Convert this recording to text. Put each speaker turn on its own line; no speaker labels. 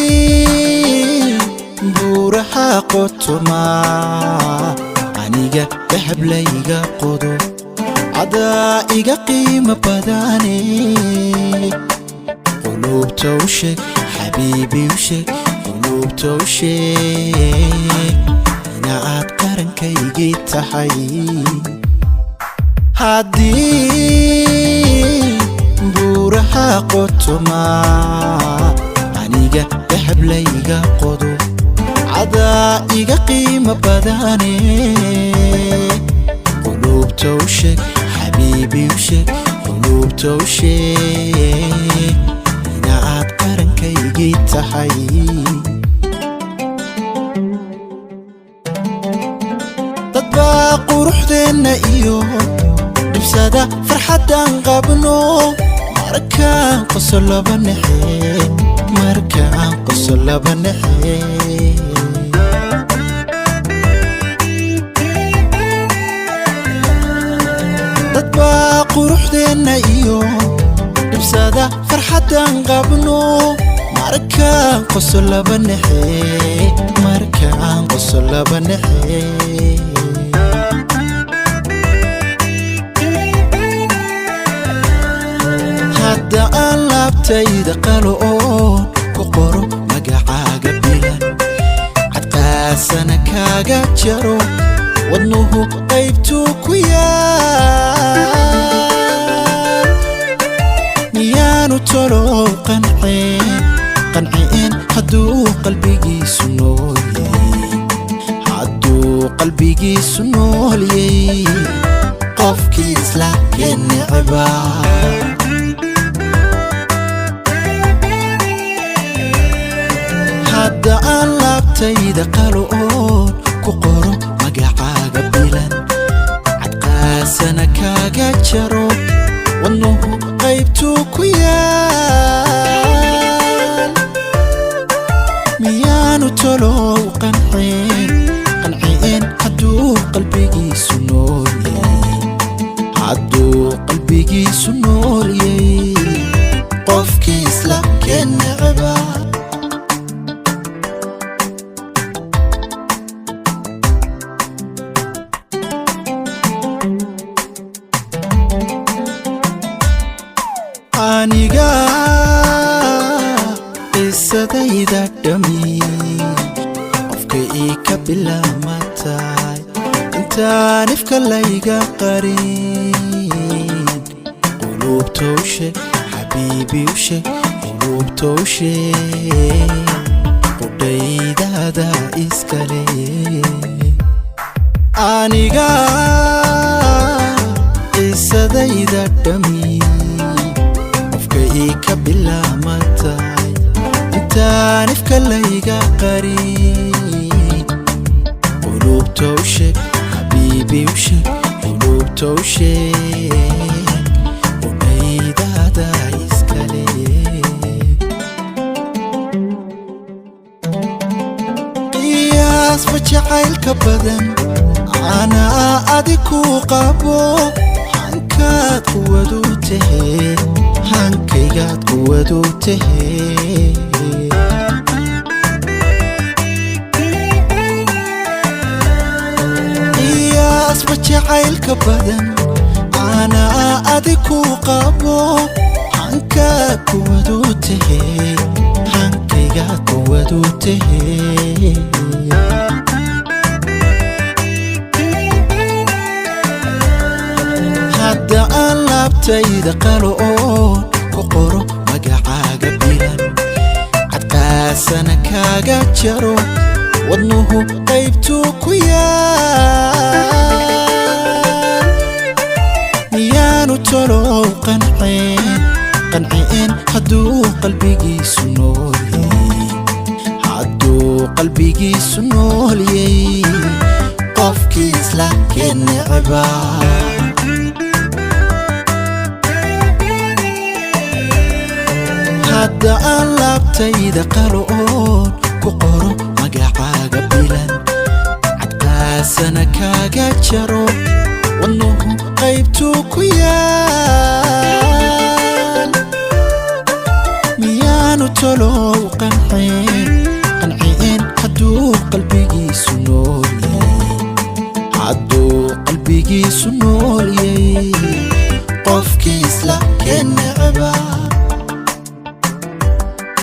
Haddii buuraha qotoma, aniga dahab layga qodo, cadaa iga qiimo badane. Quluubta u sheeg, xabiibi, u sheeg, quluubta u sheeg ina aad qarankaygii tahay. Haddii buuraha qotoma, aniga dahab layga qodo, cadaa iga qiimo badane. Quluubta u sheeg, xabiibi, u sheeg, quluubta u sheeg ina aad qarankaygii tahay. Dad baa quruxdeenna iyo dhibsada farxaddaan qabno markaan qoso laba nexe, markaan qoso laba nexe. Dad baa quruxdeenna iyo dhibsada farxaddaan qabno markaan qoso laba nexe, markaan qoso laba nexe. Hadda aan laabtayda qalo oon ku qoro magacaaga bilan, cadqaasana kaaga jaro, wadnuhu qaybtuu ku yaal. Miyaanu tolow qanceen, qanceen hadduu qalbigiisu noolyey, hadduu qalbigiisu noolyey qofkii isla keen necba? Hadda aan laabtayda qalo oon ku qoro magacaaga bilan, cadqaasana kaaga jaro, wadnuhu qaybtuu ku yaal. Miyaanu tolow qanceen, qanceen hadduu qalbigiisu noolyey, hadduu qalbigiisu noolyey qofkii isla keen necba? Aniga qisadayda dhami qofka ii ka bilaamatahay intaan ifka layga qarin. Quluubta u sheeg, xabiibi, u sheeg, quluubta u sheeg qudhaydaada iskale. Aniga qisadayda dhami qofka ii ka bilaamatahay intaan ifka layga qarin. Quluubta u sheeg, xabiibi, u sheeg, quluubta u sheeg qudhaydaada iskale. Qiyaasba jacaylka badan anaa adi ku qabo, hankaad quwadu tahee, hankaygaad quwadu tahee. Qiyaasba jacaylka badan anaa adi ku qabo, hankaad quwadu tahee, hankaygaad quwadu tahee. Hadda aan laabtayda qalo oon ku qoro magacaaga bilan, cadqaasana kaaga jaro, wadnuhu qaybtuu ku yaal. Miyaanu tolow qanceen, qanceen hadduu qalbigiisu noolyey, hadduu qalbigiisu noolyey qofkii isla keen necba? Hadda aan laabtayda qalo oon ku qoro magacaaga bilan, cadqaasana kaaga jaro, wadnuhu qaybtuu ku yaal. Haddaanu talow qanceen, qanceen, hadduu qalbigiisu noolyay, hadduu qalbigiisu noolyay, qofkii isla keen necba.